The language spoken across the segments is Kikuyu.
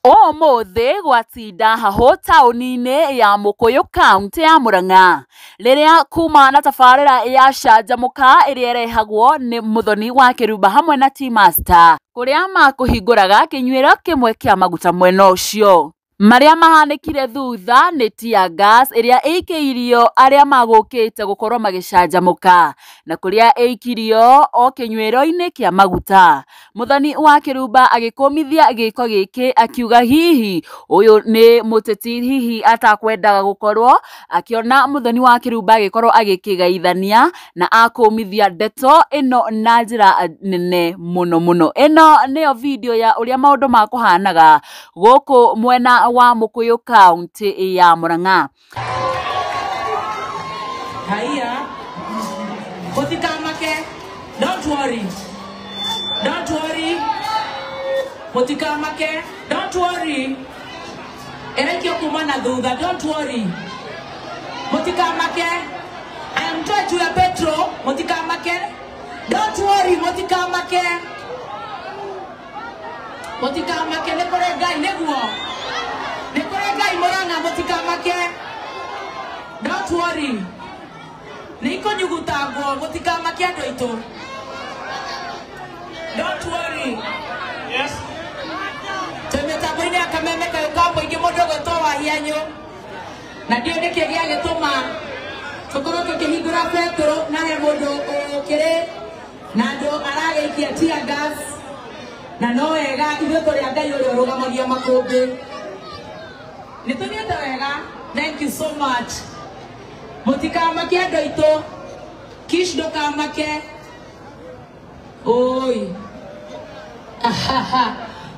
Ũmũthĩ gwatinda hahũ taũni-inĩ ya Mũkũyũ kaũntĩ ya Mũrang'a rĩrĩa kuma na tabarĩra ya Canjamũka ĩrĩa ĩrehagwo nĩ Mũthoni wa Kĩrumba hamwe na T-Master kũrĩa makũhingũraga kĩnyuĩro kĩmwe kĩa maguta mwena ũcio. Marĩa mahanĩkire thutha nĩ tear gas ĩrĩa ĩikĩirio arĩa magũkĩte gũkorwo magĩcanjamũka na kũrĩa ĩikirio o kĩnyuĩro-inĩ kĩa maguta. Mũthoni wa Kĩrumba agĩkũmithia gĩko gĩkĩ akiuga hihi ũyũ nĩ mũteti hihi atakwendaga gũkorwo akĩona Mũthoni wa Kĩrumba agĩkorwo agĩkĩgeithania na akũmithia ndeto ĩno na njĩra nene mũno mũno. Ĩno nĩyo video ya ũrĩa maũndũ makũhanaga gũkũ mwena wa Mũkũyũ kaũntĩ ya Mũrang'a. Haiya, mũtikamake, don't worry, don't worry, mũtikamake, don't worry, ĩraikio kuma na thutha, don't worry, mũtikamake, I am told you Petro, mũtikamake, don't worry, mũtikamake, mũtikamake, nĩ kũrĩ Ngai nĩguo, nĩ kũrĩ Ngai Mũrang'a, mũtikamake, don't worry. Nĩikũnyugutangwo mũtikamake andũ aitũ. Don't worry. Yes. Twĩ mĩtambo-inĩ ya kameme kayũ ka mũingĩ mũndũ ũgwĩtwo Wahianyũ na ndiũĩ nĩkĩ gĩagĩtũma tũkorwo tũkĩhingũra betũrũ na he mũndũ ũkĩrĩ na andũ aragĩikia tear gas na no wega ithuĩ tũrĩ a Ngai ũrĩa ũrũgamagia makũmbĩ. Nĩ tũthiĩte wega. Thank you so much. Mũtikamake andũ aitũ. Kish ndũkamake. Oi.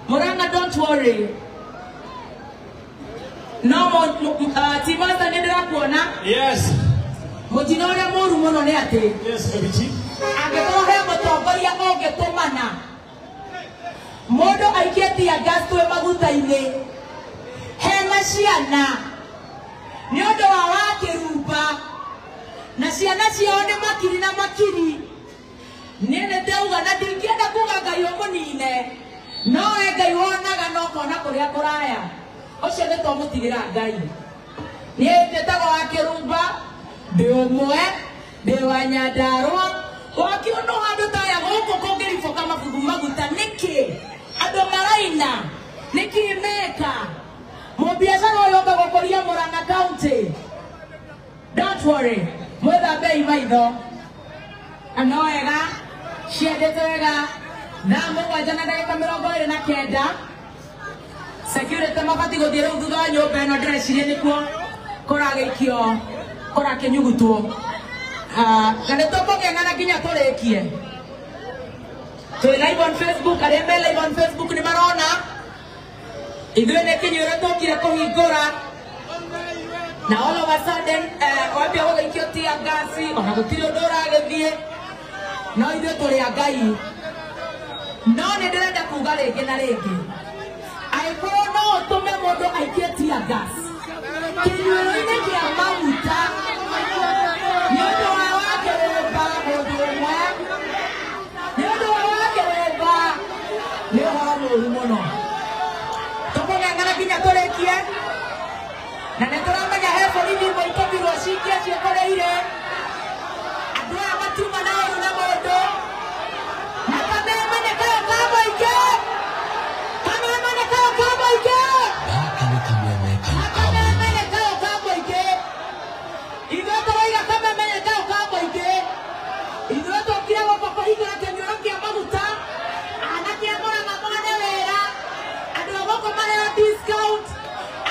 Mũrang'a, don't worry. No T-Master nĩ ndĩrakuona. Yes. Mũtino ũrĩa mũru mũno nĩ atĩ Yes, baby chief. angĩkorwo he mũtongoria ũngĩtũmana mũndũ aikie tear gas twĩ maguta-inĩ hena ciana nĩ ũndũ wa Wakĩrumba na ciana ciao nĩ makiri na makiri. Niĩ nĩ ndauga na ndingĩenda kuga Ngai ũmũnine no we Ngai wonaga na ũkona kũrĩa kũraya ũcio nĩ twamũtigĩra Ngai. Niĩ njĩtagwo Wakĩrumba, ndĩ ũmwe, ndĩ wa Nyandarũa. Wakiũnũ handũ ta aya gũkũ kũngĩribũka mabugu maguta nĩkĩ andũ maraina nĩkĩ meka mũbiacara ũyũ ũka gũkũria Mũrang'a County. Don't worry, mwĩthambei maitho na no wega ciendete wega. Thaa 7 na ndagĩka 29 security mabatiĩ gũthiĩ rĩu thutha wa nyũmba ĩno ndĩreciria nĩkuo kũragĩikio kũrakĩnyugutwo na nĩ tũkũng'eng'ana nginya tũrĩkie. Twĩ live on Facebook, arĩa me live on Facebook nĩ marona ithuĩ nĩ kĩnyuĩro tũkire kũhingũra na all of a sudden wambia gũgĩikio tear gas ona gũtirĩ ũndũ ũragĩthiĩ no ithuĩ tũrĩ a Ngai. No nĩ ndĩrenda kuga rĩngĩ na rĩngĩ angĩkorwo no ũtũme mũndũ aikie tear gas kĩnyuĩro-inĩ kĩa maguta nĩ ũndũ wa Wakĩrumba mũndũ ũmwe, nĩ ũndũ wa Wakĩrumba nĩ ũhoro mũru mũno. Tũkũng'eng'ana nginya tũrĩkie na nĩ tũramenya he borithi imwe itũmirwo ciikie ciĩkũrĩa irĩ. Andũ aya matiuma na ũru na mũndũ na kameme nĩ kayũ ka mũingĩ, kameme nĩ kayũ ka mũingĩ, Gaka nĩ kameme kayũ ka kameme mũingĩ. nĩ kayũ ka mũingĩ. Ithuĩ tũroiga kameme nĩ kayũ ka mũingĩ. Ithuĩ tũkire gũkũ kũhingũra kĩnyuĩro kĩa maguta anake a Mũrang'a mone wĩra andũ a gũkũ mareo discount.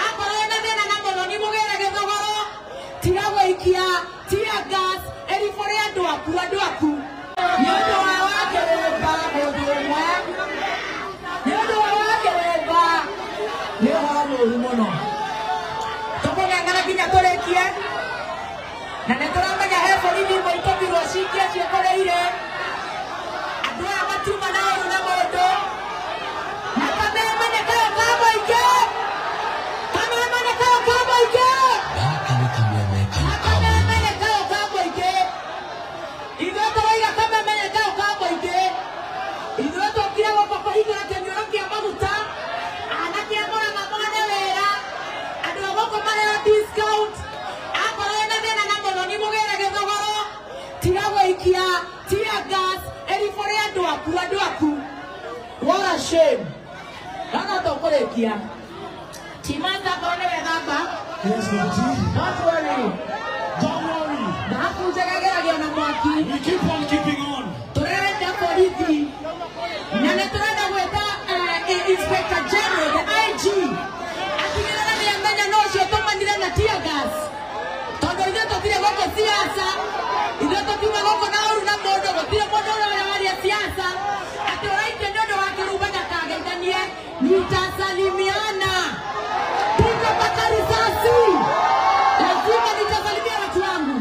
Akorwo wĩna thĩna na Mũthoni mũgĩre gĩthogoro tiga gũikia tear gas ĩribũre andũ aku andũ aku nĩ ũndũ wa Wakĩrumba mũndũ ũmwe, nĩ ũndũ wa Wakĩrumba nĩ ũhoro mũru mũno. Tũkũng'eng'ana nginya tũrĩkie na nĩ tũramenya he borithi imwe itũmirwo ciikie ciĩkũrĩa irĩ. Andũ aya matiuma na ũru na mũndũ na kameme nĩ kayũ ka mũingĩ, kameme nĩ kayũ ka mũingĩ, Gaka nĩ kameme kayũ ka kameme mũingĩ. nĩ kayũ ka mũingĩ. Ithuĩ tũroiga kameme nĩ kayũ ka mũingĩ. Ithuĩ tũkire gũkũ kũhingũra kĩnyuĩro kĩa maguta anake a Mũrang'a shame. No tũkũrĩkia. Timanta korwo nĩ wethamba. Yes, Baby G. Don't worry. Don't worry. Thahabu njegagĩragio na mwaki. We keep on keeping on. Tũrenda borithi na nĩ tũrenda gwĩta Inspector General, the IG, atigĩrĩre nĩ amenya no ũcio tũmanire na tear gas, tondũ ithuĩ tũtirĩ gũkũ siasa, ithuĩ tũtiuma gũkũ na ũru na mũndũ, gũtirĩ mũndũ ũrĩa waria siasa atĩ ũraikia nĩ ũndũ wa kĩrumba ndakageithanie. Nitasalimiana pigo mpaka risasi, lazima nitasalimia watu wangu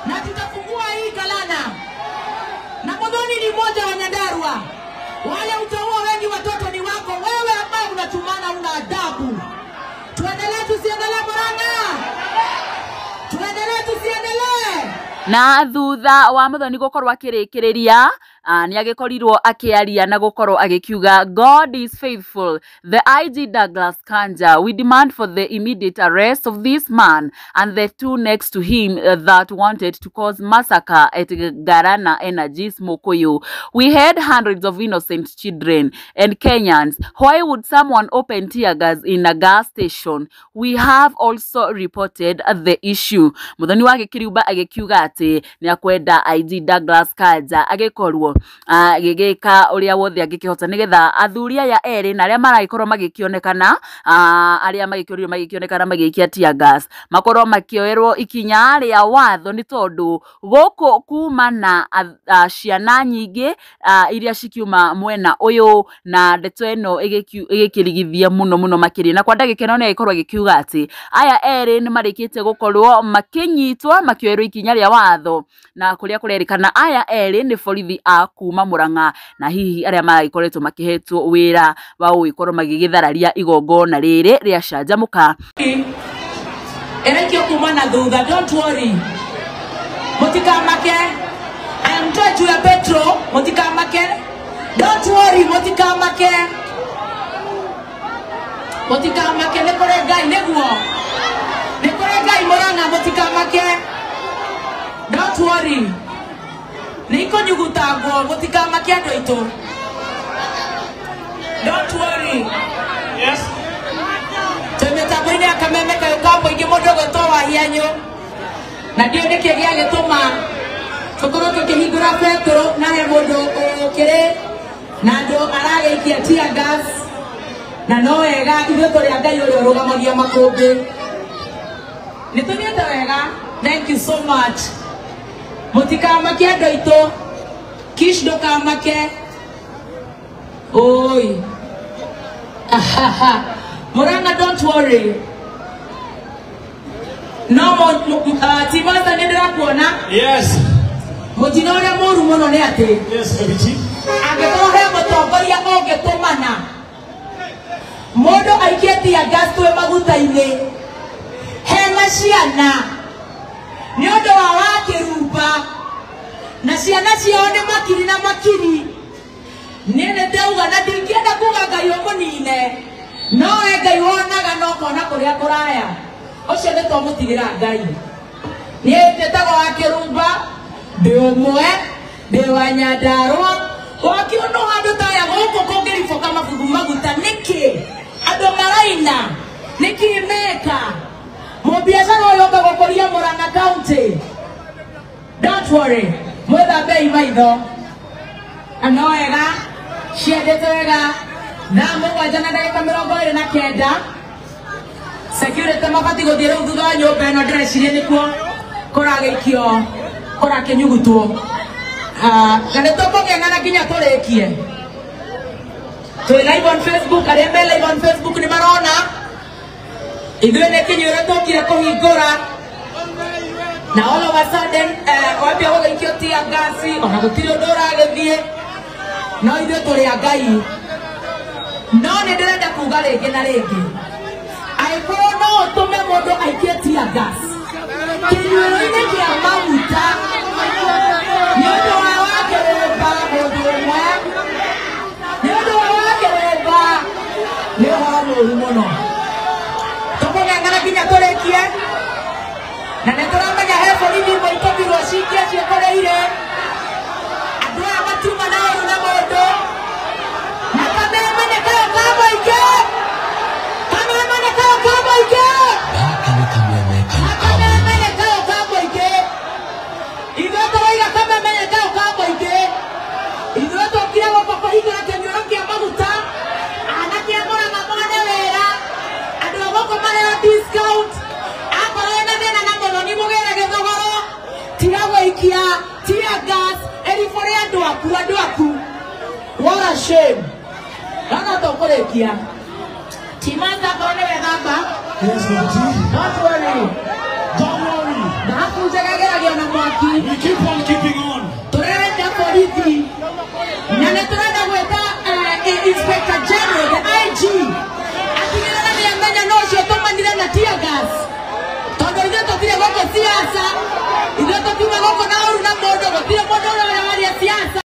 na tutafungua hii galana. Na Muthoni ni mmoja wa Nyandarua. Wale utaua wengi watoto ni wako wewe ambaye unatumana, una adabu. Tuendelee tusiendelee Murang'a? Tuendelee tusiendelee? Na thutha wa Muthoni gukorwo akĩrĩkĩrĩria, nĩ agĩkorirwo akĩaria na gũkorwo agĩkiuga, "God is faithful. The IG Douglas Kanja, we demand for the immediate arrest of this man and the two next to him that wanted to cause massacre at Garana Energies Mukuyu. We had hundreds of innocent children and Kenyans. Why would someone open tear gas in a gas station? We have also reported the issue." Muthoni wa Gĩkĩriumba agĩkiuga atĩ nĩ akwenda IG Douglas Kanja agĩkorwo agĩgĩka ũrĩa wothe angĩkĩhota nĩgetha athuri aya erĩ na arĩa maragĩkorwo magĩkĩonekana, arĩa magĩkorirwo magĩkĩonekana magĩikia tear gas, makorwo makĩoerwo ikinya rĩa watho, nĩ tondũ gũkũ kuma na ciana nyingĩ iria cikiuma mwena ũyũ, na ndeto ĩno ĩgĩkĩrigithia mũno mũno makĩria. Na kwa ndagĩka ĩno nĩ agĩkorwo agĩkiuga atĩ aya erĩ nĩ marĩkĩtie gũkorwo makĩnyitwo makĩoerwo ikinya rĩa watho, na kũrĩa kũrerĩkana aya erĩ nĩ borithi a kuma Murang'a, na hihi arĩa maragĩkoretwo makĩhetwo wĩra wa gũgĩkorwo magĩgĩthararia igongona rĩrĩ rĩa Canjamũka. Ĩraikio kuma na thutha, don't worry. Mũtikamake. I am told juu ya petro, mũtikamake. Don't worry, mũtikamake. Mũtikamake, nĩ kũrĩ Ngai nĩguo. Nĩ kũrĩ Ngai Murang'a, mũtikamake. Don't worry. Nĩ ikũnyugutangwo, mũtikamake andũ aitũ. Don't worry. Yes. Twĩ mĩtambo-inĩ ya kameme kayũ ka mũingĩ, mũndũ ũgwĩtwo Wahianyũ, na ndiũĩ nĩkĩ gĩagĩtũma tũkorwo tũkĩhingũra betũrũ na he mũndũ ũkĩrĩ na andũ aragĩikia tear gas, na no wega ithuĩ tũrĩ a Ngai ũrĩa ũrũgamagia makũmbĩ. Nĩ tũthiĩte wega, thank you so much. Mũtikamake andũ aitũ. Kish, ndũkamake. Oi. Murang'a, don't worry. No Timothy, nĩ ndĩrakuona. Yes. Mũtino ũrĩa mũru mũno nĩ atĩ Yes, Baby G. angĩkorwo he mũtongoria ũngĩtũmana mũndũ aikie tear gas twĩ maguta-inĩ hena ciana nĩ ũndũ wa wakĩrumba, na ciana ciao nĩ makiri na makiri, niĩ nĩ ndauga na ndingĩenda kuga Ngai ũmũnine, no we Ngai wonaga na ũkona kũrĩa kũraya, ũcio nĩ twamũtigĩra Ngai. Niĩ njĩtagwo Wakĩrumba, ndĩ ũmwe, ndĩ wa Nyandarũa. Wakiuno handũ ta aya gũkũ kũngĩriboka mabugu maguta nĩkĩ andũ maraina, nĩkĩ meka mũbiacara ũyũ ũka gũkũria Murang'a County. Don't worry, mwĩthambei maitho na no wega ciendete wega. 7:29, security mabatiĩ gũthiĩ rĩu thutha wa nyũmba ĩno, ndĩreciria nĩkuo kũragĩikio, kũrakĩnyugutwo. Na nĩ tũkũng'eng'ana nginya tũrĩkie. Twĩ live on Facebook, arĩa me live on Facebook nĩ marona ithuĩ nĩ kĩnyuĩro tũkire kũhingũra, na all of a sudden wambia gũgĩikio tear gas, ona gũtirĩ ũndũ ũragĩthiĩ, no ithuĩ tũrĩ a Ngai. No nĩ ndĩrenda kuga rĩngĩ na rĩngĩ, angĩkorwo no ũtũme mũndũ aikie tear gas kĩnyuĩro-inĩ kĩa maguta nĩ ũndũ wa wakĩrũmba mũndũ ũmwe, nĩ ũndũ wa wakĩrũmba, nĩ ũhoro mũru mũno. Tũkũng'eng'ana nginya tũrĩkie, na nĩ tũramenya he borithi mũitũmirwo cikie ciĩkoreire andũ aya matiuma na ũru na mũndũ na aku andũ aku. What a shame. Gana tũkũrĩkia. Timanta korwo nĩ wethamba. Yes, Deputy. Don't worry. Don't worry. Thahabu njegagĩragio na mwaki. We keep on keeping on. Tũrenda borithi na nĩ tũrenda gwĩta Inspector General, the IG, atigĩrĩre nĩ amenya no ũcio tũmanire na tear gas, tondũ ithuĩ tũtirĩ gũkũ siasa, ithuĩ tũtiuma gũkũ na